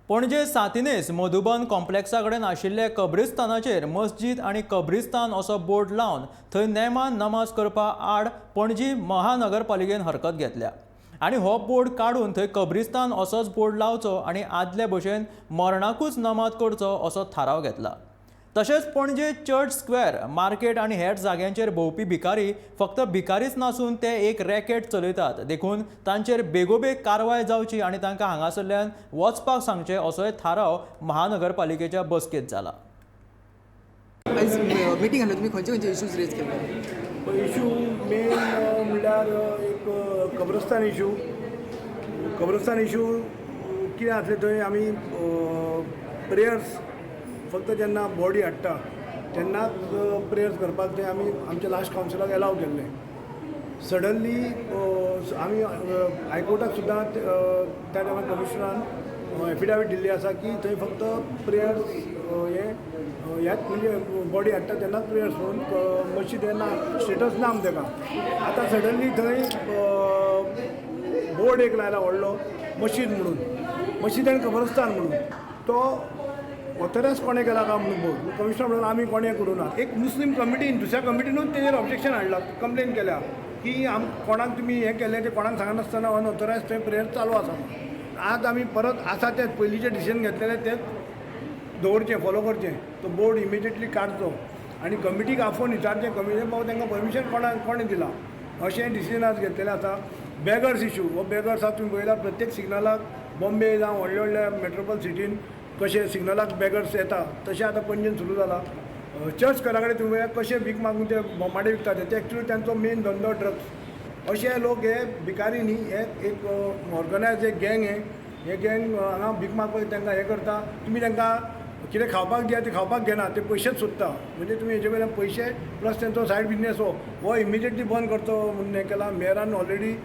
पणजे सांतिनेज मधुबन कॉम्प्लेक्सा कडेन आशिल्ले कब्रिस्तानाचेर मस्जीद आनी कब्रिस्तान असो बोर्ड लावन थंय नेमान नमाज करपा आड पणजी महानगरपालिकेन हरकत घेतल्या आनी हो बोर्ड काडून थंय कब्रिस्तान असोच बोर्ड लावचो आनी आदले भशेन मरणाकूच नमाज करचो असो थाराव घेतला. तशेंच पणजे चर्च स्क्वेअर, मार्केट आनी हेर जाग्यांचेर भोंवपी भिकारी फक्त भिकारीच नासून ते एक रॅकेट चलयतात, देखून तांचेर बेगोबेग कारवाय जावची आनी तांकां हांगासरल्यान वचपाक सांगचें असोय थाराव महानगरपालिकेच्या बसकेंत जाला. आयज मिटींग आसली, तुमी खंयचे खंयचे इश्यूज रेज केले? इशू मेन म्हणल्यार एक कब्रस्तान इशू. कब्रस्तान इशू कितें आसलें, थंय आमी प्रेयर्स फक्त जेन्ना बॉडी हाडटा तेन्नाच प्रेयर्स करपाक थंय आमी आमच्या लास्ट कावन्सिलाक एलाव केल्लें. सडनली आमी हायकोर्टाक सुद्दां त्या टायमार कमिशनरान एफिडेवीट दिल्ली आसा की थंय फक्त प्रेयर्स हे ह्याच म्हणजे बॉडी हाडटा तेन्नाच प्रेयर्स म्हणून, मशीद हे ना, स्टेटस ना आमकां ताका. आतां सडनली थंय बोर्ड एक लायला व्हडलो, मशीद म्हणून, मशीद आनी कब्रस्तान म्हणून. तो ऑथरायज कोणें केला काय म्हणून बोर्ड. कमिशनर म्हणून आमी कोणें करूं ना. एक मुस्लीम कमिटीन, दुसऱ्या कमिटीनूच तेजेर ऑब्जेक्शन हाडलां, कंप्लेन केल्या की आम कोणाक तुमी हें केलें तें कोणाक सांगनासतना अनऑथरायज थंय प्रेयर चालू आसा म्हणून. आज आमी परत आसा तेच पयलींचें डिसिजन घेतलेलें तेंच दवरचें, फॉलो करचें. तो बोर्ड इमिजिएटली काडचो आनी कमिटीक आफोवन विचारचें, कमिटी बाबा, तांकां परमिशन कोणाक कोणें दिलां, अशें डिसिजन आज घेतलेलें आसा. Beggars issue. हो बेगर्स आज तुमी पळयला, प्रत्येक सिग्नलाक, बॉम्बे जावं व्हडल्या व्हडल्या मेट्रोपॉल सिटीन कशे सिग्नलाक बेगर्स येता, तशें आतां पणजेन सुरू जाला. चर्च स्क्वेरा कडेन तुमी पळया, कशे भीक मागून ते बोमाडे विकतात. ते एक्चुअली तांचो मेन धंदो ड्रग्स. अशे लोक हे भिकारी न्ही, हे एक ऑर्गनायज एक गँग. हे हे गँग हांगा भीक मागपाक तांकां हें करता. तुमी तांकां कितें खावपाक दिया, ते खावपाक घेना, ते पयशेच सोदता. म्हणजे तुमी हेजे वयल्यान पयशे प्लस तेंचो सायड बिजनेस हो हो इमिजिएटली बंद करचो म्हणून हें केलां मेयरान ऑलरेडी.